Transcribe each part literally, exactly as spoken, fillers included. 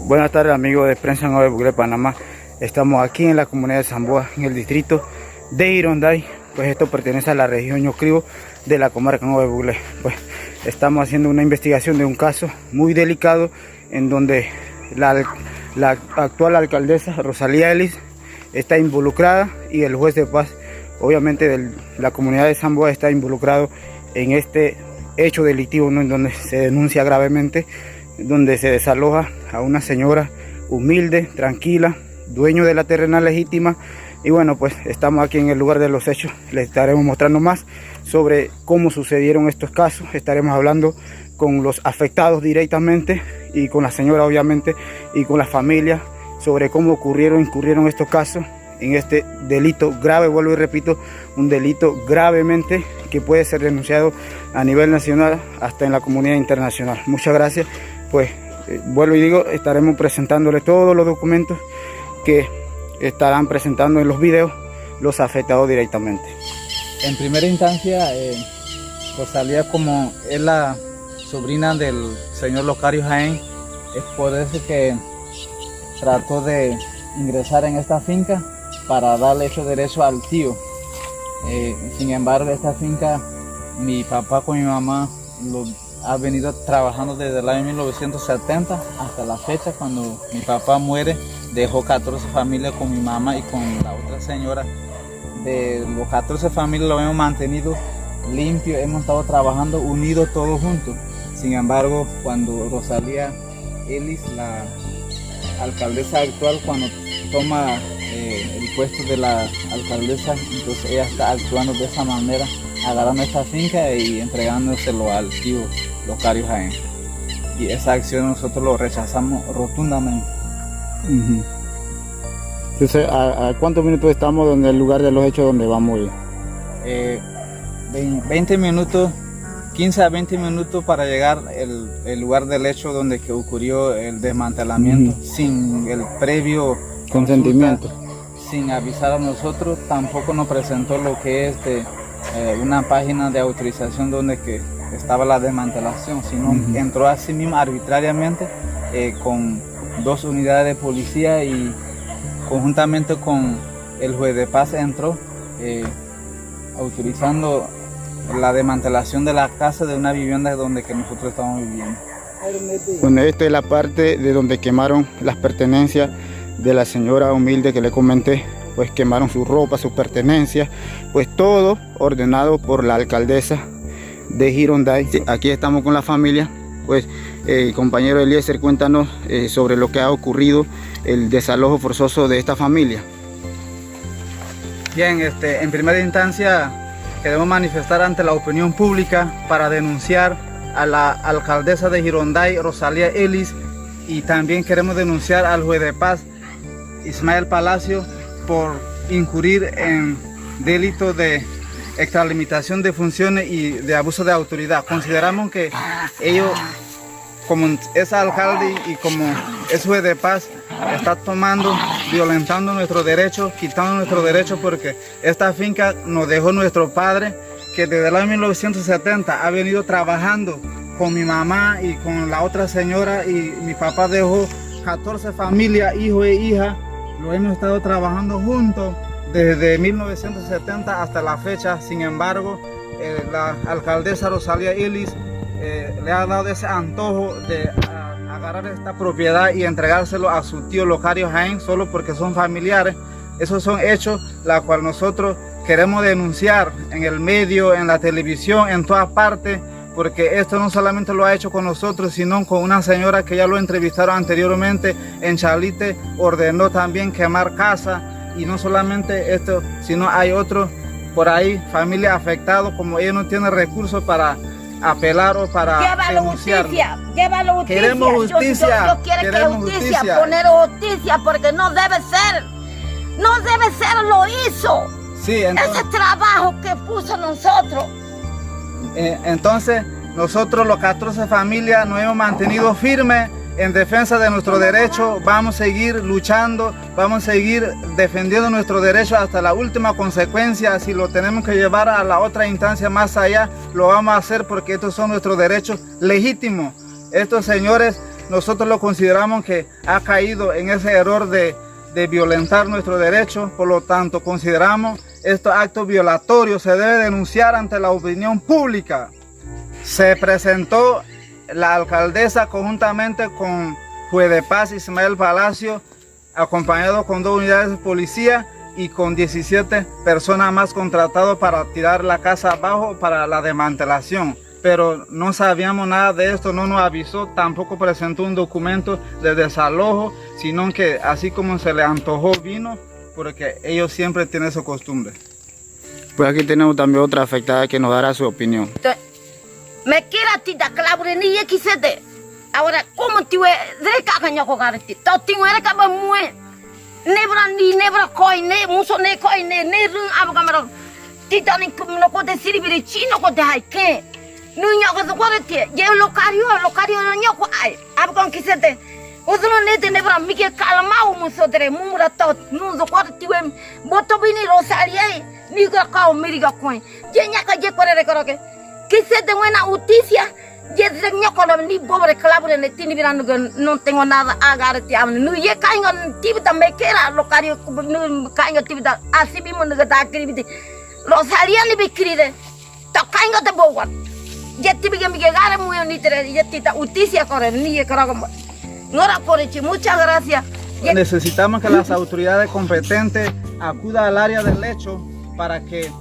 Buenas tardes, amigos de Prensa Nova Buglé Panamá. Estamos aquí en la comunidad de Zamboa, en el distrito de Gironday. Pues esto pertenece a la región Ñuclío de la comarca Nova Buglé. Pues estamos haciendo una investigación de un caso muy delicado en donde la, al- la actual alcaldesa Rosalía Ellis está involucrada y el juez de paz, obviamente, de la comunidad de Zamboa está involucrado en este hecho delictivo, ¿no? En donde se denuncia gravemente, donde se desaloja a una señora humilde, tranquila, dueño de la terrena legítima. Y bueno, pues estamos aquí en el lugar de los hechos, les estaremos mostrando más sobre cómo sucedieron estos casos, estaremos hablando con los afectados directamente y con la señora, obviamente, y con la familia sobre cómo ocurrieron, incurrieron estos casos en este delito grave, vuelvo y repito, un delito gravemente que puede ser denunciado a nivel nacional hasta en la comunidad internacional. Muchas gracias. Pues, eh, vuelvo y digo, estaremos presentándole todos los documentos que estarán presentando en los videos los afectados directamente. En primera instancia, eh, Rosalía, como es la sobrina del señor Locario Jaén, es por eso que trató de ingresar en esta finca para darle ese derecho al tío. Eh, sin embargo, esta finca, mi papá con mi mamá lo ha venido trabajando desde el año mil novecientos setenta hasta la fecha, cuando mi papá muere, dejó catorce familias con mi mamá y con la otra señora. De los catorce familias lo hemos mantenido limpio, hemos estado trabajando unidos todos juntos. Sin embargo, cuando Rosalía Ellis, la alcaldesa actual, cuando toma, eh, el puesto de la alcaldesa, entonces ella está actuando de esa manera, agarrando esta finca y entregándoselo al tío Locario Jaén. Y esa acción nosotros lo rechazamos rotundamente. Ujú. Entonces, ¿a, a cuántos minutos estamos del lugar de los hechos donde vamos a ir? Eh, vein- veinte minutos, quince a veinte minutos para llegar el, el lugar del hecho donde que ocurrió el desmantelamiento, ujú, sin el previo consentimiento, consulta, sin avisar a nosotros, tampoco nos presentó lo que es de, eh, una página de autorización donde que estaba la desmantelación, sino, ujú, entró así mismo arbitrariamente, eh, con dos unidades de policía y conjuntamente con el juez de paz entró, eh, autorizando la desmantelación de la casa de una vivienda donde que nosotros estábamos viviendo. Bueno, esta es la parte de donde quemaron las pertenencias de la señora humilde que le comenté. Pues quemaron su ropa, sus pertenencias, pues todo ordenado por la alcaldesa de Gironday. Sí, aquí estamos con la familia. Pues, eh, compañero Eliezer, cuéntanos, eh, sobre lo que ha ocurrido, el desalojo forzoso de esta familia. Bien, este, en primera instancia queremos manifestar ante la opinión pública para denunciar a la alcaldesa de Gironday, Rosalía Ellis, y también queremos denunciar al juez de paz, Ismael Palacio, por incurrir en delito de extralimitación de funciones y de abuso de autoridad. Consideramos que ellos, como es alcalde y como es juez de paz, está tomando, violentando nuestro derecho, quitando nuestro derecho, porque esta finca nos dejó nuestro padre, que desde el año mil novecientos setenta ha venido trabajando con mi mamá y con la otra señora, y mi papá dejó catorce familias, hijo e hija. Lo hemos estado trabajando juntos desde mil novecientos setenta hasta la fecha. Sin embargo, eh, la alcaldesa Rosalía Ellis, eh, le ha dado ese antojo de, ah, agarrar esta propiedad y entregárselo a su tío Locario Jaén solo porque son familiares. Esos son hechos la cual nosotros queremos denunciar en el medio, en la televisión, en todas partes, porque esto no solamente lo ha hecho con nosotros, sino con una señora que ya lo entrevistaron anteriormente en Chalite, ordenó también quemar casa, y no solamente esto, sino hay otro por ahí, familia afectado, como ellos no tienen recursos para apelar o para denunciarlo. Llévalo justicia, llévalo justicia. Queremos justicia, yo, yo, yo quiero que queremos justicia, justicia, poner justicia, porque no debe ser. No debe ser, lo hizo. Sí, entonces, ese trabajo que puso nosotros. Eh, entonces, nosotros los catorce familias nos hemos mantenido firmes en defensa de nuestro derecho. Vamos a seguir luchando, vamos a seguir defendiendo nuestro derecho hasta la última consecuencia. Si lo tenemos que llevar a la otra instancia más allá, lo vamos a hacer porque estos son nuestros derechos legítimos. Estos señores nosotros lo consideramos que ha caído en ese error de, de violentar nuestro derecho, por lo tanto consideramos estos actos violatorios se debe denunciar ante la opinión pública. Se presentó la alcaldesa conjuntamente con juez de paz Ismael Palacio, acompañado con dos unidades de policía y con diecisiete personas más contratados para tirar la casa abajo para la desmantelación. Pero no sabíamos nada de esto, no nos avisó, tampoco presentó un documento de desalojo, sino que así como se le antojó vino, porque ellos siempre tienen esa costumbre. Pues aquí tenemos también otra afectada que nos dará su opinión. Te-, me kera tida kalabure ni ye kisede. Ahora, como tiwe, reka ka nyoko gareti. To tingo reka ba mue. Nebra ni, nebra koi ne, muso ne koi ne, ne run abu kamaro. Tida ni kum no ko de siribiri, chi no ko de haike. Nu nyoko de koreti. Ye lokario, lokario no nyoko ai. Abu kon kisede. Udro ne de nebra mike kalma u muso dere, mumura to, nu de koreti we. Boto bini Rosalia, ni ga kao miri ga koin. Ye nyaka ye korere koroke. Kisede wena utisia, ye de nyoko ni pobre kalabure ne tini bira nu ga no tengo nada agareti amne. Nu ye kaingo tibita me kera lokario nu kaingo tibita asibi mo nu ga da kiribiti. Rosalia ni bikirire. To kaingo te bowan. Ye tibi ga mi ga gare mu ni tere, ye tita utisia kore, ni ye karago mo. Ngora kore chi, muchas gracias. Ye- Necesitamos que las autoridades competentes acudan al área del hecho para que,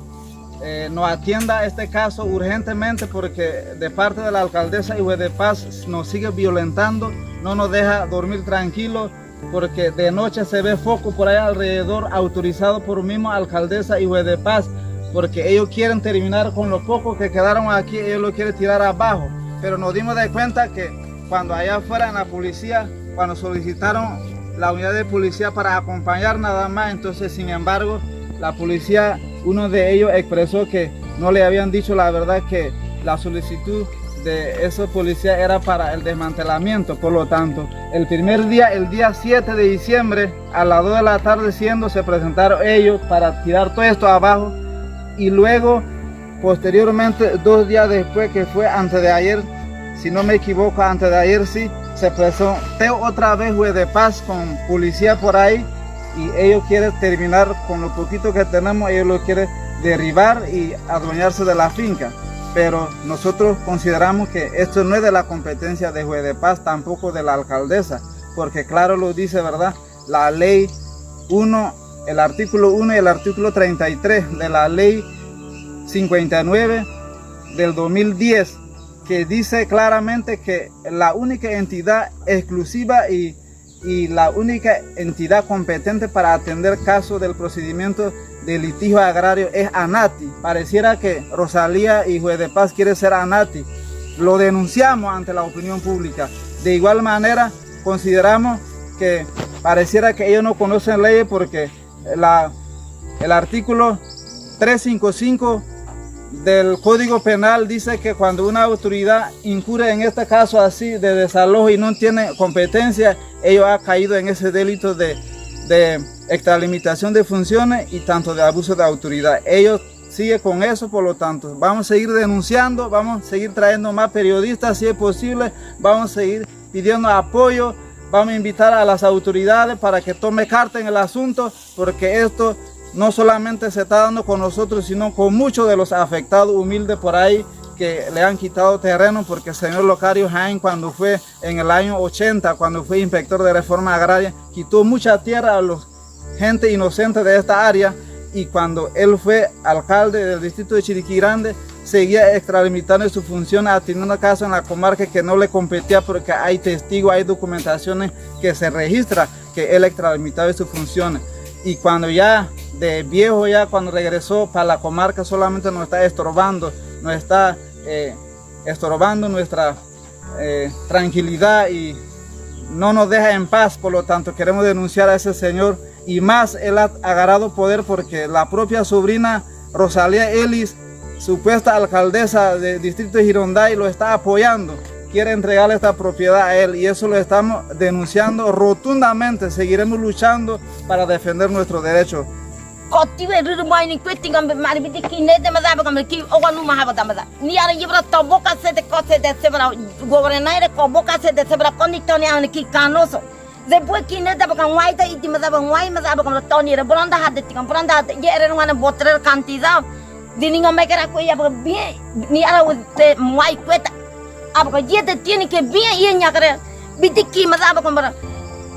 eh, nos atienda este caso urgentemente, porque de parte de la alcaldesa y juez de paz nos sigue violentando, no nos deja dormir tranquilo, porque de noche se ve foco por ahí alrededor, autorizado por mismo alcaldesa y juez de paz, porque ellos quieren terminar con lo poco que quedaron aquí, ellos lo quieren tirar abajo. Pero nos dimos de cuenta que cuando allá afuera en la policía, cuando solicitaron la unidad de policía para acompañar nada más, entonces, sin embargo, la policía, uno de ellos expresó que no le habían dicho la verdad, que la solicitud de esos policías era para el desmantelamiento. Por lo tanto, el primer día, el día siete de diciembre, a las dos de la tarde siendo, se presentaron ellos para tirar todo esto abajo. Y luego, posteriormente, dos días después, que fue antes de ayer, si no me equivoco, antes de ayer sí, se presentó otra vez juez de paz con policía por ahí. Y ellos quieren terminar con lo poquito que tenemos, ellos lo quieren derribar y adueñarse de la finca. Pero nosotros consideramos que esto no es de la competencia de juez de paz, tampoco de la alcaldesa, porque claro lo dice, ¿verdad? La ley uno, el artículo uno y el artículo treinta y tres de la ley cincuenta y nueve del dos mil diez, que dice claramente que la única entidad exclusiva y y la única entidad competente para atender casos del procedimiento de litigio agrario es ANATI. Pareciera que Rosalía y juez de paz quiere ser ANATI. Lo denunciamos ante la opinión pública. De igual manera, consideramos que pareciera que ellos no conocen leyes porque la, el artículo tres cinco cinco del Código Penal dice que cuando una autoridad incurre en este caso así de desalojo y no tiene competencia, ellos han caído en ese delito de, de extralimitación de funciones y tanto de abuso de autoridad. Ellos siguen con eso, por lo tanto, vamos a seguir denunciando, vamos a seguir trayendo más periodistas si es posible, vamos a seguir pidiendo apoyo, vamos a invitar a las autoridades para que tome carta en el asunto, porque esto no solamente se está dando con nosotros, sino con muchos de los afectados humildes por ahí que le han quitado terreno, porque el señor Locario Jaén, cuando fue en el año ochenta, cuando fue inspector de reforma agraria, quitó mucha tierra a los gente inocente de esta área, y cuando él fue alcalde del distrito de Chiriquí Grande, seguía extralimitando su función, atendiendo casos en la comarca que no le competía, porque hay testigos, hay documentaciones que se registra que él extralimitaba sus funciones. Y cuando ya de viejo, ya cuando regresó para la comarca, solamente nos está estorbando, nos está, eh, estorbando nuestra, eh, tranquilidad y no nos deja en paz. Por lo tanto, queremos denunciar a ese señor, y más él ha agarrado poder porque la propia sobrina Rosalía Ellis, supuesta alcaldesa del distrito de Girondai, lo está apoyando, quiere entregarle esta propiedad a él, y eso lo estamos denunciando rotundamente. Seguiremos luchando para defender nuestro derecho. Koti we ruru mai ni kue tinga mari biti ki nede maza abakam ki oga nu maha bata maza. Ni ara yebra toboka sede ko sede sebra gobernaire ko boka sede sebra ko ni toni ani ki kanoso. Ze bue ki nede abakam wai ta iti maza abakam wai maza abakam toni re branda hade tinga branda hade ye re ngana botre kanti za. Dini nga mekera ko ya abakam bie ni ara u te wai kueta. Abakam ye te tini ke bie ye nyakare. Biti ki maza abakam bara.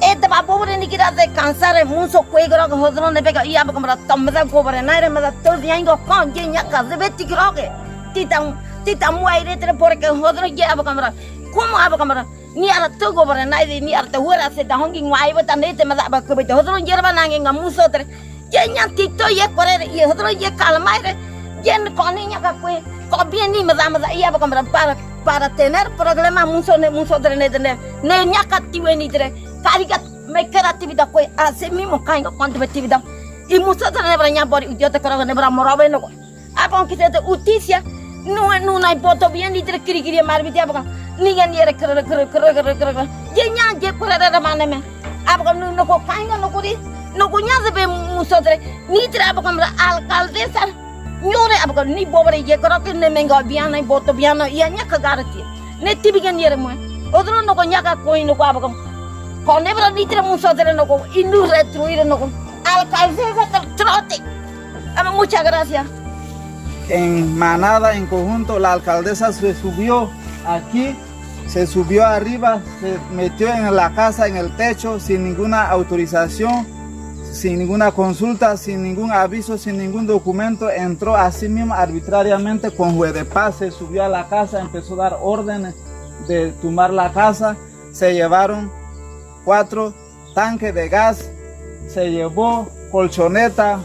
E te ba bobore ni kira te kansar e munso kue goro ko hodro ne beka iya abakam bara tam maza gobernaire maza to diango kon ye nyaka ze beti goro ke. Tita tita muai re tere porque hodro ye abakam bara. Como abakam bara. Ni ara to gobernaire ni ara to huera se ta hongi muai bata ne te maza abakam bete hodro ye ba nange nga munso tere. Ye nya tito ye korere ye hodro ye kalmaire. Ye ni koni nyaka kue. Ko bie ni maza maza iya abakam bara para para tener problema munso ne munso tere ne tere ne nyaka tiwe ni tere. Kariga me kera tibida kue ase mi mo kainga kuanto me tibida. I munso tere ne bara nya bori udio te koro ne bara morobe no ko. Abakam kite te utisia. Nu nu nai boto bie ni tere kiri kiri mari biti abakam. Ni ga ni ere kere kere kere kere kere. Ye nya ye korere mane me. Abakam nu no ko kainga no ko di. No ko nya ze be munso tere. Ni tere abakam bara alcaldesa. Nyore abakam ni bobore ye koro ke ne menga biana boto biana iya nya ka garati. Ne tibigen yere mo. Otro no ko nya ka koi no ko abakam. Ko ne bara ni tere munso tere no ko inu re truire no ko. Alcaldesa tere trote. Ama muchas gracias. En manada, en conjunto, la alcaldesa se subió aquí. Se subió arriba, se metió en la casa, en el techo, sin ninguna autorización, sin ninguna consulta, sin ningún aviso, sin ningún documento, entró así mismo arbitrariamente con juez de paz, se subió a la casa, empezó a dar órdenes de tumbar la casa, se llevaron cuatro tanque de gas, se llevó colchoneta,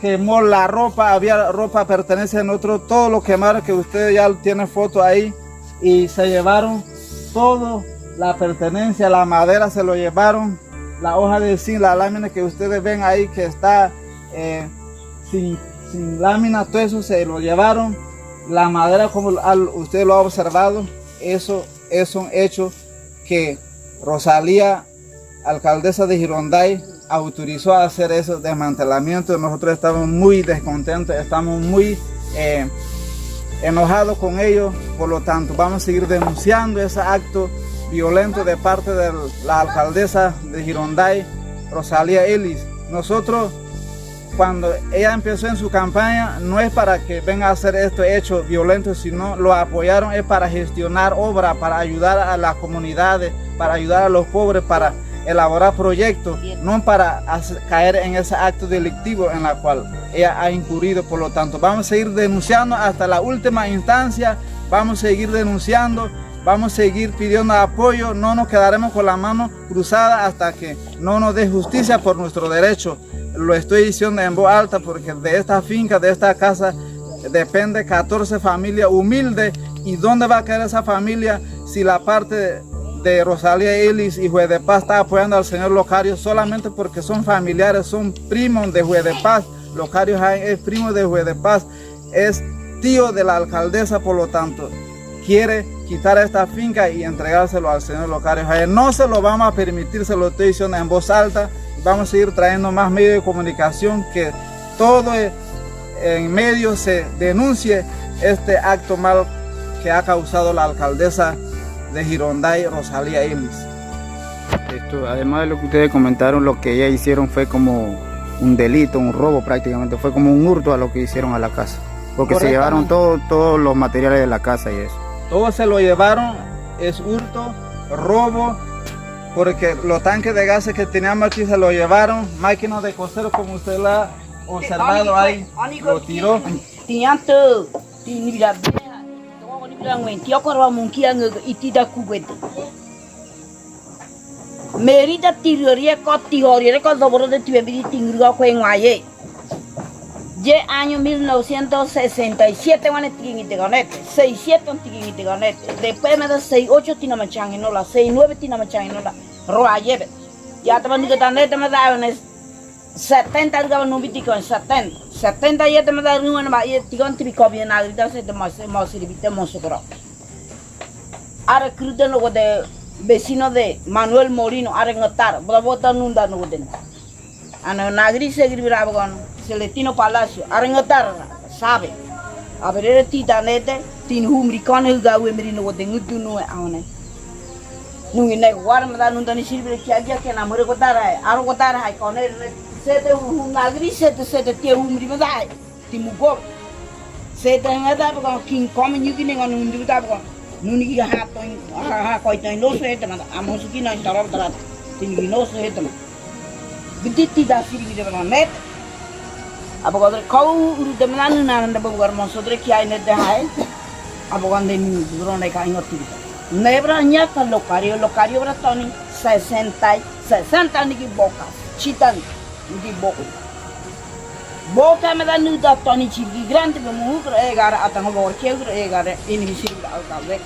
quemó la ropa, había ropa pertenencia en otro, todo lo quemaron que usted ya tiene foto ahí, y se llevaron todo, la pertenencia, la madera se lo llevaron, la hoja de zinc, la lámina que ustedes ven ahí que está eh, sin, sin lámina, todo eso se lo llevaron, la madera como usted lo ha observado, eso es un hecho que Rosalía alcaldesa de Girondai autorizó a hacer ese desmantelamiento. Nosotros estamos muy descontentos, estamos muy eh, enojados con ello. Por lo tanto, vamos a seguir denunciando ese acto violento de parte de la alcaldesa de Girondai, Rosalía Ellis. Nosotros cuando ella empezó en su campaña, no es para que venga a hacer estos hechos violentos, sino lo apoyaron es para gestionar obra, para ayudar a las comunidades, para ayudar a los pobres, para elaborar proyectos, no para hacer- caer en ese acto delictivo en la cual ella ha incurrido. Por lo tanto, vamos a seguir denunciando hasta la última instancia, vamos a seguir denunciando, vamos a seguir pidiendo apoyo, no nos quedaremos con la mano cruzada hasta que no nos dé justicia por nuestro derecho. Lo estoy diciendo en voz alta porque de esta finca, de esta casa, depende catorce familias humildes. ¿Y dónde va a caer esa familia si la parte de Rosalía Ellis y Juez de Paz está apoyando al señor Locario solamente porque son familiares, son primos de Juez de Paz? Locario Jaén es primo de Juez de Paz, es tío de la alcaldesa, por lo tanto, quiere quitar esta finca y entregárselo al señor Locario Jaén. No se lo vamos a permitir, se lo estoy diciendo en voz alta. Vamos a seguir trayendo más medios de comunicación que todo en medio se denuncie este acto mal que ha causado la alcaldesa de Girondai, Rosalía Ellis. Esto, además de lo que ustedes comentaron, lo que ellas hicieron fue como un delito, un robo prácticamente, fue como un hurto a lo que hicieron a la casa, porque se llevaron todo, todos los materiales de la casa y eso. Todo se lo llevaron, es hurto, robo, porque los tanques de gases que teníamos aquí se lo llevaron, máquina de coser como usted la ha observado ahí, lo tiró. Tiña tu, ti ni bira bia, ti ni bira ngwen, ti okoro munki ang iti da kuwete. Meri da tiri ori ko ti ori ko doboro de ti bebiri tingri ko kwe ngwaye. Ye año mil novecientos sesenta y siete wane tiki ngite konete, seis siete tiki ngite konete. Después me da seis ocho tina machangi no la, seis nueve tina machangi no la. Ro ayebe. Ya tama ni kata nete me da ayones. Setenta rugaba nubi tikon, setenta. Setenta yete mada ruan ba ye tikon tibi kobi na grita se te mos, mos ribite mos koro. Are krute no de vecino de Manuel Molino, are ngatar, boda bota nunda no de. Ano nagri se gri bravo kon. Celestino Palacio, arangüdara, sabe. Abrere tidanede, tin humri kone huga ue meri no wode ngudu nue aone. Nungi ne wara mada nunda ni siribire kia gia kena mure godara hai, aro godara hai kone ne sede hu nagri sede sede tie humri mada hai. Ti mugo. Sede ngada baga kin kome nyugi ne ngone undi uda baga. Nuni ki ha toin, ha, ha, koi toin loso hete mada. Amo suki na intaro dara. Tin gi loso hete mada. Bidi tida siribire bana met. Abo godre kau uru de mena nuna nanda babu gar monso dre kia ine de hai. Abo gonde ni duro ne ka ingo tiri. Nebra nya ka lokario, lokario bra toni sesenta, sesenta ni ki boka. Chitan ni ki boka. Boka meda nuda toni chirgi grande be muhukro egare atango bor kegro egare ini bi sirbi alcalde.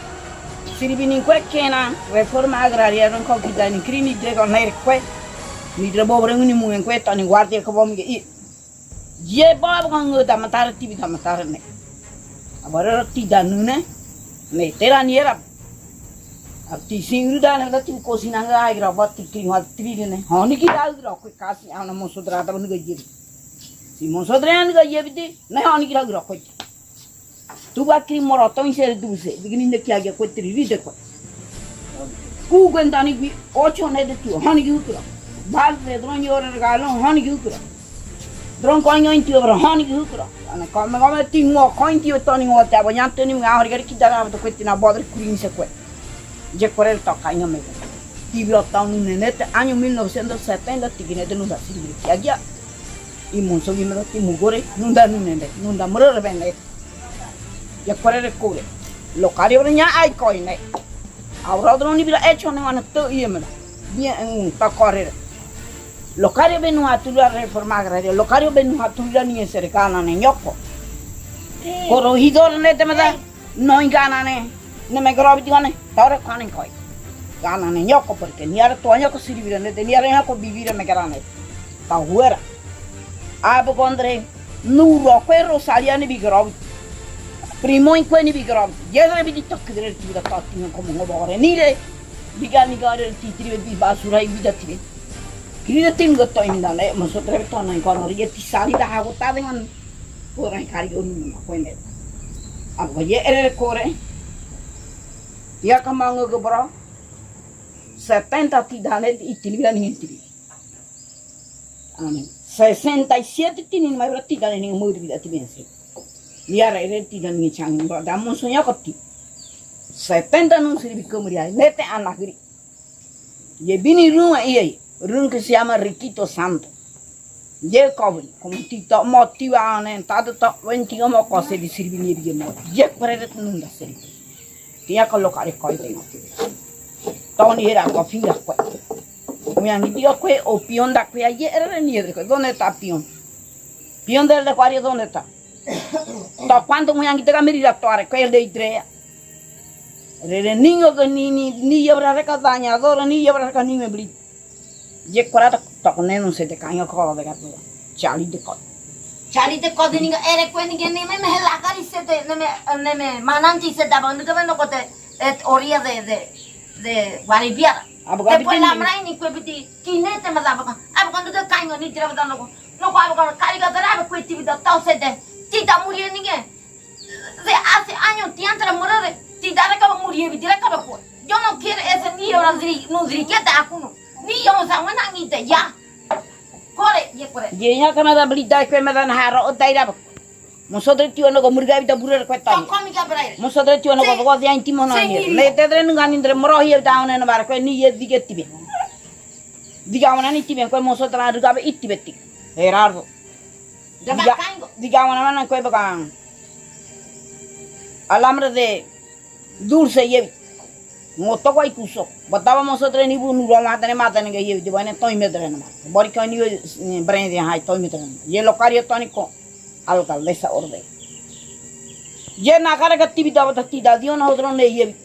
Sirbi ni kue kena reforma agraria ron kau kida ni kri ni drego ner kue. Ni drebo brenguni muen kue toni guardia ke bom ge i. Ye baba kan nge da matara tibi da matara ne. Abara roti da nune. Ne tera ni era. Ab ti singru da ne da ti kosi na nge ai gra ba ti kri ma tri ne. Honi ki da gra ko kasi ana monso dra da nge ye. Si monso dra nge ye bidi. Ne honi ki da gra ko. Tu ba kri moro to inse duse, digini ne kia ge kue tri ri de kue. Ku gwen dani bi ocho ne de tu, hani gi ukura. Bal de dron yore regalo, hani gi ukura. Dron koinga inti obra, hani gi ukura. Ana kome kome ti mo koin ti toni mo te abo nyan toni mo ahori gari kita na to kue ti na bodre kuri inse kue. Je kore to kainga me. Ti bi otta un nene te año mil novecientos setenta ti gine de nunda siribire kia gia. I monso gi meda ti mugore, nunda nunende, nunda murore bene. Ya kore re kore. Lokario re nya ai koine. Aura odro ni bira echo ne wana to iye meda. Bien, mm, ta kore re. Lokario benu atula reforma agraria. Lokario benu atula ni serikana ne nyoko. Corregidor ne te meda. No ingana ne, ne me grobi tigane, tore kane koi. Gana ne nyoko, porque ni ara tua nyoko siribira ne, ni ara nyoko bibira me grane. Ta huera. Abo gondre, nu ro kue Rosalia ni bi grobi. Primo in kue ni bi grobi. Yedre bi di tok dre ti da ta ti komo ngo bore ni re. Bi gani gare ti tri bi basura i bi da ti. Kiri da tin go to inda ne, mo so tre to na kono ri ti sali da hago ta de ngan. Kore kari onu na kue ne. Abo ye ere kore. Ya ka mango go bro. Setenta ti dane i tini bila ni tini. Amen. Sesenta y siete tini mai bro ti dane ni muri bila ti bense. Ya re ere ti dane ni chang bro da mo soña ko ti. Setenta no sirbi ko muri ai. Nete ana kiri. Ye bini run iye, run que se llama Riquito Santo. Ye kobri, como ti to mo ti wa ne, ta to to wen ti mo ko se di sirbi ni ye mo. Ye kore de nunda se. Ti ya ko lo kare ko de. Toni era ko finda ko. Muyangi ti ko o pion da ko ye era ni era ko. ¿Dónde está pion? Pion del de cuario, ¿dónde está? To kuando muyangi te kamiri ra to are ko el de idrea. Rere niño ke ni ni ni yebra reka dañador ni yebra reka niño bli. Ye kora to to ne no se te kaño ko de gato. Chali de ko. Chali de ko de ninga ere ko ninga ni me me la kari se te ne me ne me mananti se da bando ke no ko te et oria de de de Guaribiara. Abo te pues la mrai ni kue biti kinete ma da baka. Abo kuando ke kaño ni tira da no ko. No ko abo kari ga da abo kue ti da to se te. Ti da muri ninga. De hace años, ti antes de morir, ti dare ka muri, ti dare ka ko. Yo no quiero ese niño, no diri, no diri, que te akuno. Ni yo no sa wana ni te ya. Kore, ye kore. Ye ya ka mada blida ko mada na haro o taira. Mosodre ti ono ko murga bita bure ko ta. Moso dre ti ono ko ko dia intimo no ni. Le te dre nunga ni dre moro hi ta one na bar ko ni ye dige tibe. Diga wana ni tibe ko mosodre ruga be itibe ti. Herardo. Diga, diga wana mana kue baka. Alambre de dulce yebi. Ngo toko ai kuso. Bataba moso tre ni bu nuro matane matane nge yebi. Dibane toi medre na. Bori kani brende hai toi medre. Ye lokario toni ko. Alcaldesa orde. Ye na kara ka tibi daba ta tida dio na odro ne yebi.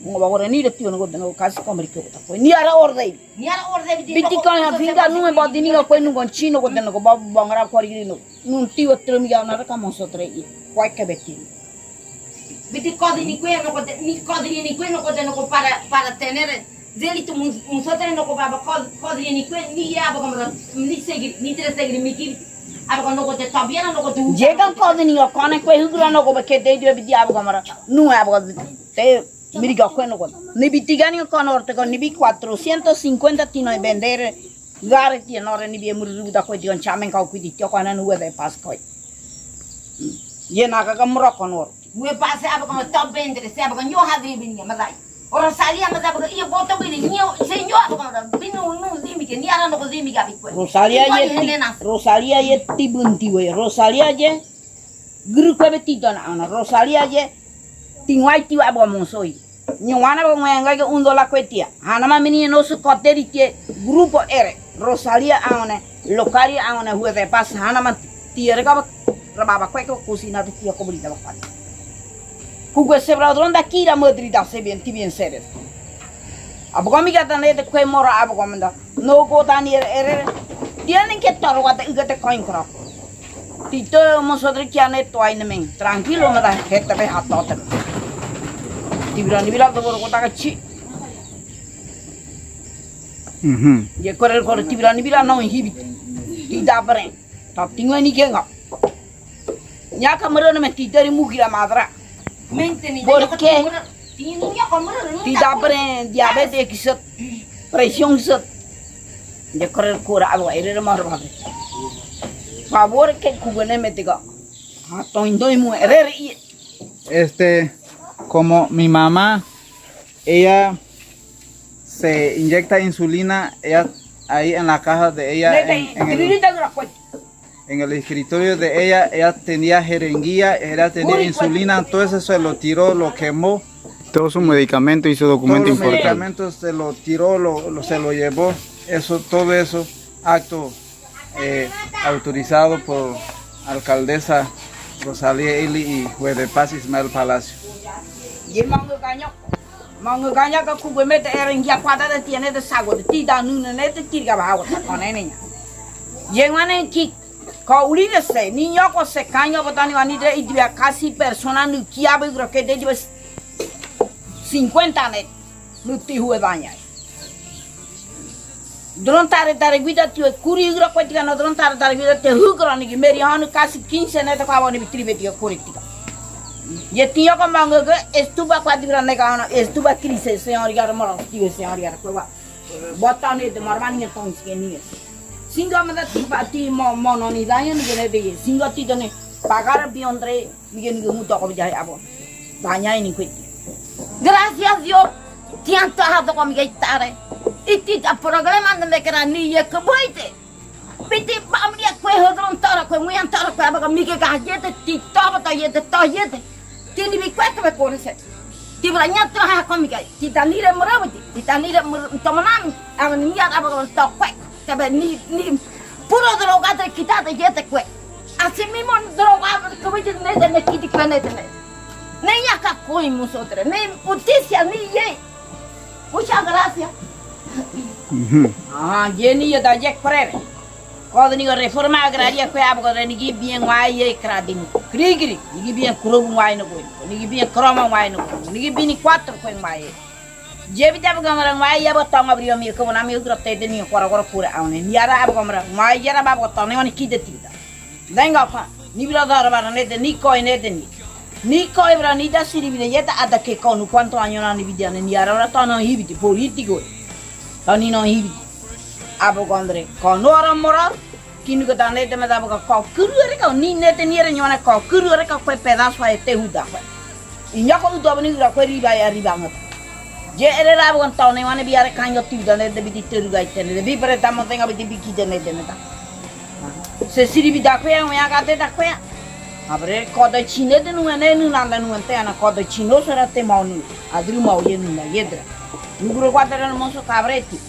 Ngo bagore ni de tio no gode no kasi komri ko ta. Ni ara orde. Biti kaya finga nu e badi ni ga kue nu gon chino ko teno ko babu bangra kori no. Nun tiwa tremi ga na ka moso tre i. Kua ke beti. Biti kodi ni kue no ko te, ni kodi ni kue no ko teno ko para, para tener. Zeli tu mus-, musotre no ko baba kod-, kodi ni kue ni ya ba kamra, ni segir, ni tre segir mi ki. Abaga noko te tabiana noko te. Yega kodi ni okone kue hugula noko beke de dio bidi abaga mara. Nu abaga te miriga kue noko. Ni bitiga ni okone orteko ni bi cuatrocientos cincuenta tino e bendere. Gare tia nore ni bie muru ruda kue tia chamen kau kue tia kua nan ue de pas kue. Ye na ka ka moro kone or. Ue pas e abaga ma top bendere se abaga nyo hadri bini ma dai. O Rosalia ma abaga iyo boto bini nyo se nyo abaga ma binu nu dimi ke ni ara noko dimi gabi kue. Rosalia ye ti, Rosalia ye ti bunti we. Rosalia ye guru kue beti dona ana. Rosalia ye ti ngwai ti abaga monsoi. Nyo wana ba ngwenga ke undo la kue tia. Hana ma mini no su koteri tie grupo ere. Rosalia aone, Locaria aone, hue de pas, hana ma tia reka ba, raba ba kue ke kusina te tia kobrita ba kue. Kugue se bra dronda kira madri da se bien, ti bien sere. Abaga mi gata ne te kue mora abaga menda. No go dani ere, ere. Tia nen ke toro gata uga te koin kra. Tito mosodre kia ne toai ne men. Tranquilo me da heta be hatote. Tibira ni bila do boro kota kachi. Mhm. Ye kore kore tibira ni bila no hibi. Tida bren. Ta tingwe ni genga. Nya ka mero ne me tida ri mugira madra. Porque ti da pre diabetes kisot, presión kisot. De kore kura algo ere mar ba. Favor ke kugene me tiga. Ha toin doi mu ere ere i. Este, como mi mamá, ella se inyecta insulina, ella ahí en la caja de ella, en, en el, en el escritorio de ella, ella tenía jeringuilla, ella tenía insulina, todo eso se lo tiró, lo quemó. Todo su medicamento y su documento importante. Todos los medicamentos se lo tiró, lo, lo, se lo llevó. Eso, todo eso, acto, eh, autorizado por alcaldesa Rosalía Ili y juez de paz Ismael Palacio. Mango gaña ka kugue mete ere ngia kuata de tiene de sago de ti da nune ne te tirga ba hago ta kone ne nya. Ye ngwane ki ka uli de se ni nyoko se kaño botani wani de idibia kasi persona nu kia be gro ke de dibe cincuenta ne nu ti hue daña. Dron tare tare guida tiwe kuri gro kue tika no dron tare tare guida te hugro ni ki meri hanu kasi quince ne te kwa wani bitri beti kuri tika. Ye tiño ka manga ge estuba kwa dibra ne ka hanu estuba krise señor yar moro tiwe señor yar kue wa. Botane de marmani ya tong sike ni. Singa mada ti pa ti mo mono ni daña ni gene de singa ti done pagar biondre. Miguel, Miguel, muto ko bijai abo. Daña ini kuiti. Gracias Dios. Tian to ha to ko Miguel tare. Iti ta problema ne me kera ni ye ke boite. Piti ba mi ye kue hodron tara kue muyan tara kue abaga Miguel ga yete ti to ba to yete to yete. Ti ni bi kue ke be kore se. Ti bra nya to ha ko Miguel. Ti ta ni re mura ti. Ti ta ni re mura to manami. Abaga ni ya abaga to kue. Te be ni, ni puro droga te kita te yete kue. Así mismo droga kue te ne te ne kiti kue ne te ne. Ne ya ka koi musotre, ne justicia ni ye. Muchas gracias. Mhm. Ah, ye ni ye da ye prere. Kod ni reforma agraria kue abgo re ni gi bien wa ye kradin. Kri kri, ni gi bien kuro wa no kue. Ni gi bien kroma wa no kue. Ni gi bien kuatro kue wa ye. Ye bita ba gamara ngwa ya ba tong abri ami ko na mi udra te de ni kora kora pura aune. Ni ara ba gamara ngwa ya ra ba ba tong ne wani kide tida. Denga pa. Ni bira dara bara ne de ni koi ne de ni. Ni koi bira ni da siri bira yeta ada ke konu kuanto anyo na ni bidia ne ni ara bara tong no hibiti politiko. Tong ni no hibiti. Abo gondre. Kono ara mora. Kinu ke tane te me da ba ka kuru ere ka ni ne te ni ere nyone ka kuru ere ka kue pedaso a ete huda kue. Inya ko udo bani ura kue riba ya riba ngot. Je ere ra ba tone wane biare kanyo ti da ne de bidi teru ga itene de bi pere tamo tenga bidi biki de ne de ne da. Se siri bida kue ya ka te da kue. Abre kodo chine de nu ne nu nanda nu ante ana kodo chino sera te mau nu. Adru mau ye nu na yedra. Nuguro kua tere no moso kabreti.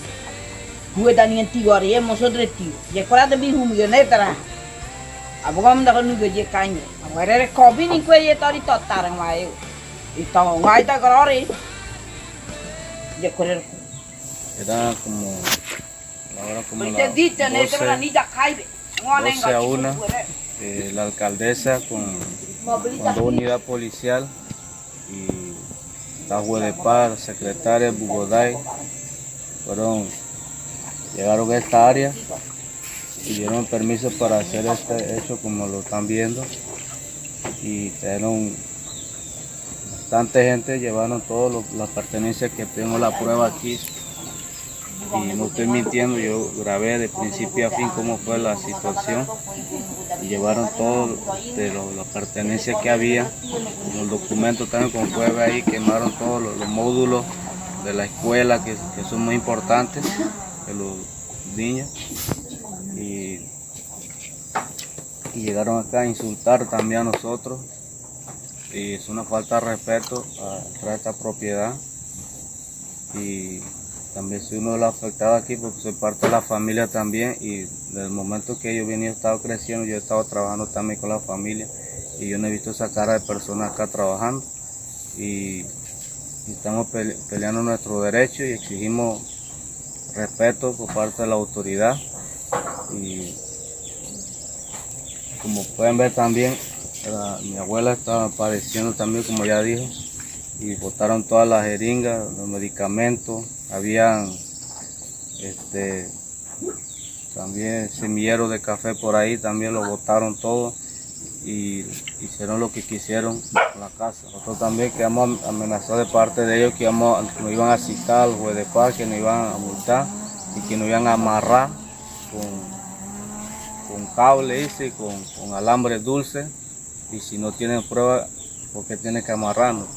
Hue dani antigo are ye moso dreti. Ye kora de bi hum ye ne tara. Abo gom da ko nuge ye kañe. Abo ere re kobi ni kue ye tori to tara ngwa ye. Ito ngwa ita korori. Ye kore. Era como, la hora como las doce, doce a una, eh, la alcaldesa con, con dos unidades policial y la juez de paz, secretaria Bugoday, fueron, llegaron a esta área Pidieron permiso para hacer este hecho, como lo están viendo, y trajeron bastante gente, llevaron todas las pertenencias que tengo la prueba aquí. Y no estoy mintiendo, yo grabé de principio a fin cómo fue la situación. Y llevaron todo de lo, la pertenencia que había, los documentos también, como puede ver ahí, quemaron todos los, los módulos de la escuela que, que son muy importantes, de los niños. Y, y llegaron acá a insultar también a nosotros. Y es una falta de respeto a, a esta propiedad. Y también soy uno de los afectados aquí porque soy parte de la familia también. Y desde el momento que yo vine, yo he estado creciendo, yo he estado trabajando también con la familia. Y yo no he visto esa cara de persona acá trabajando. Y, y estamos pele- peleando nuestro derecho y exigimos respeto por parte de la autoridad. Y como pueden ver también, la- mi abuela estaba padeciendo también, como ya dijo, y botaron todas las jeringas, los medicamentos, habían este, también semillero de café por ahí, también lo botaron todo y hicieron lo que quisieron con la casa. Nosotros también quedamos am- amenazados de parte de ellos que íbamos, nos iban a citar al juez de paz, que nos iban a multar y que nos iban a amarrar con, con cable, dice, con, con alambre dulce. Y si no tienen prueba, ¿por qué tienen que amarrarnos?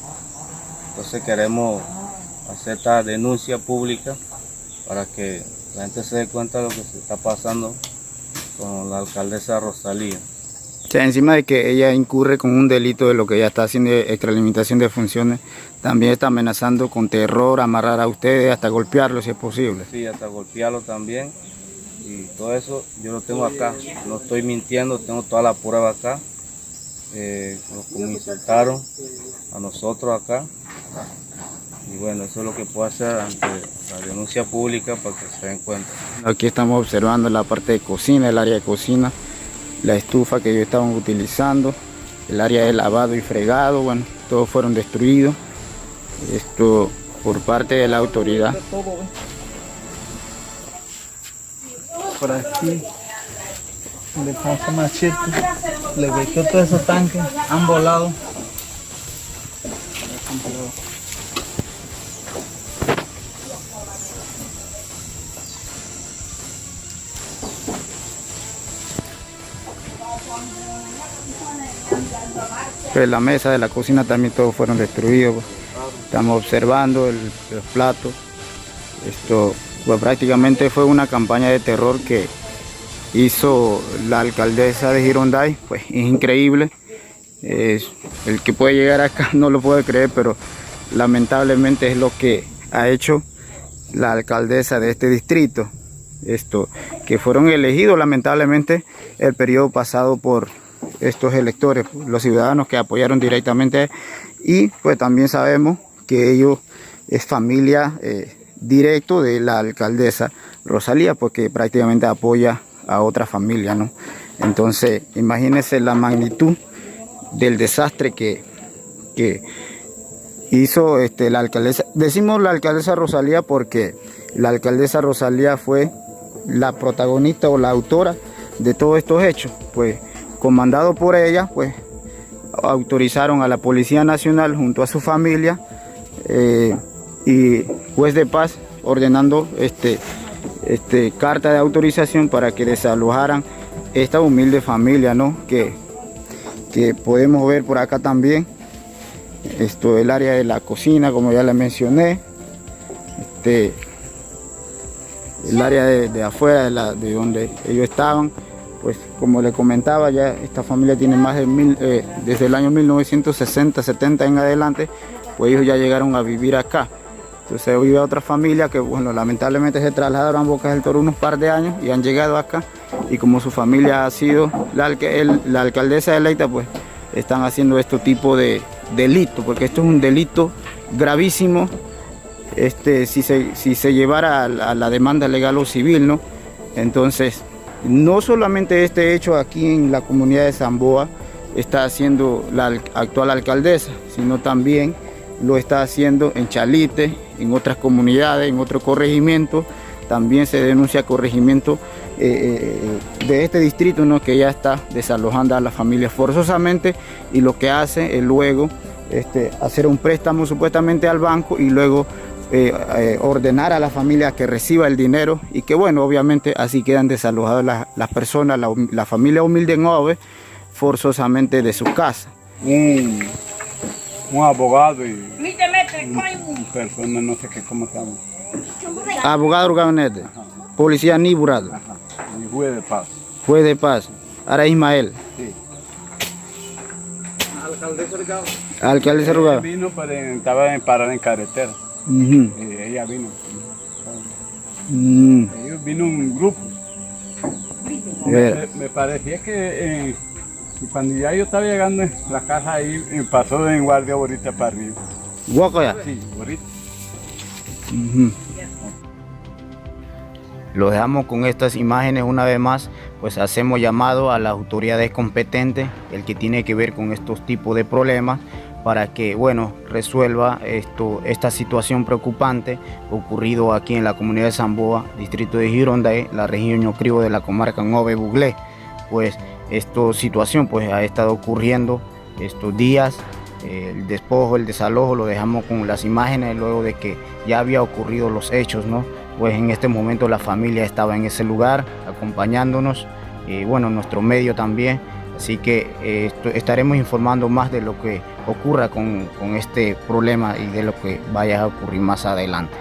Entonces queremos hacer esta denuncia pública para que la gente se dé cuenta de lo que se está pasando con la alcaldesa Rosalía. O sea, encima de que ella incurre con un delito de lo que ella está haciendo de extralimitación de funciones, también está amenazando con terror, amarrar a ustedes, hasta golpearlo si es posible. Sí, hasta golpearlo también. Y todo eso yo lo tengo acá. No estoy mintiendo, tengo toda la prueba acá. Eh, nos como insultaron a nosotros acá. Y bueno, eso es lo que puedo hacer ante la denuncia pública para que se den cuenta. Aquí estamos observando la parte de cocina, el área de cocina, la estufa que ellos estaban utilizando, el área de lavado y fregado, bueno, todos fueron destruidos. Esto por parte de la autoridad. Por aquí le puso machete, le golpeó todos esos tanques, ambos lados. Pues la mesa de la cocina también todos fueron destruidos. Estamos observando el- los platos. Esto, pues, prácticamente fue una campaña de terror que hizo la alcaldesa de Gironday. Pues es increíble. Es- el que puede llegar acá no lo puede creer, pero lamentablemente es lo que ha hecho la alcaldesa de este distrito. Esto, que fueron elegidos lamentablemente el periodo pasado por estos electores, los ciudadanos que apoyaron directamente, y pues también sabemos que ellos es familia eh, directo de la alcaldesa Rosalía, porque prácticamente apoya a otra familia, ¿no? Entonces, imagínense la magnitud del desastre que, que hizo este, la alcaldesa. Decimos la alcaldesa Rosalía porque la alcaldesa Rosalía fue la protagonista o la autora de todos estos hechos. Pues, comandado por ella, pues, autorizaron a la Policía Nacional junto a su familia eh, y juez de paz ordenando este, este, carta de autorización para que desalojaran esta humilde familia, ¿no? Que, que podemos ver por acá también. Esto, el área de la cocina, como ya le mencioné. Este, el área de, de afuera de, la, de donde ellos estaban. Pues como le comentaba, ya esta familia tiene más de mil, eh, desde el año mil novecientos sesenta, setenta en adelante, pues ellos ya llegaron a vivir acá. Entonces hoy veo otra familia que, bueno, lamentablemente se trasladaron a Bocas del Toro unos par de años y han llegado acá. Y como su familia ha sido la, alca- el- la alcaldesa electa, pues están haciendo este tipo de delito, porque esto es un delito gravísimo. Este, si se, si se llevara a la, a la demanda legal o civil, ¿no? Entonces, no solamente este hecho aquí en la comunidad de Zamboa está haciendo la al- actual alcaldesa, sino también lo está haciendo en Chalite, en otras comunidades, en otros corregimientos, También se denuncia corregimiento, eh, eh, de este distrito, ¿no? Que ya está desalojando a la familia forzosamente y lo que hace es luego, este, hacer un préstamo supuestamente al banco y luego, eh, eh, ordenar a la familia que reciba el dinero y que, bueno, obviamente así quedan desalojadas las, las personas, la hum-, la familia humilde nueve, forzosamente de su casa. Un, un abogado y un, un persona, no sé qué, ¿cómo se llama? Abogado Urgabonete. Ajá. Policía Niburado. Ajá. Y juez de paz. Juez de paz. Ara Ismael. Sí. Alcaldesa Urgao. Alcaldesa Urgao. Eh, vino, pero estaba en, parada en carretera. Ujú. Eh, ella vino. Mm. Ellos vino un grupo. Me, me, me parecía que, eh, y cuando ya yo estaba llegando, la casa ahí, eh, pasó en guardia ahorita para arriba. ¿Guaco ya? Sí, ahorita. Ujú. Lo dejamos con estas imágenes una vez más, pues hacemos llamado a las autoridades competentes, el que tiene que ver con estos tipos de problemas, para que, bueno, resuelva esto, esta situación preocupante ocurrido aquí en la comunidad de Samboa, distrito de Girondae, la región Ñucrío de la comarca Nueve Buglé. Pues esta situación, pues, ha estado ocurriendo estos días. Eh, el despojo, el desalojo, lo dejamos con las imágenes luego de que ya había ocurrido los hechos, ¿no? Pues en este momento la familia estaba en ese lugar acompañándonos y, bueno, nuestro medio también. Así que, eh, esto, estaremos informando más de lo que ocurra con, con este problema y de lo que vaya a ocurrir más adelante.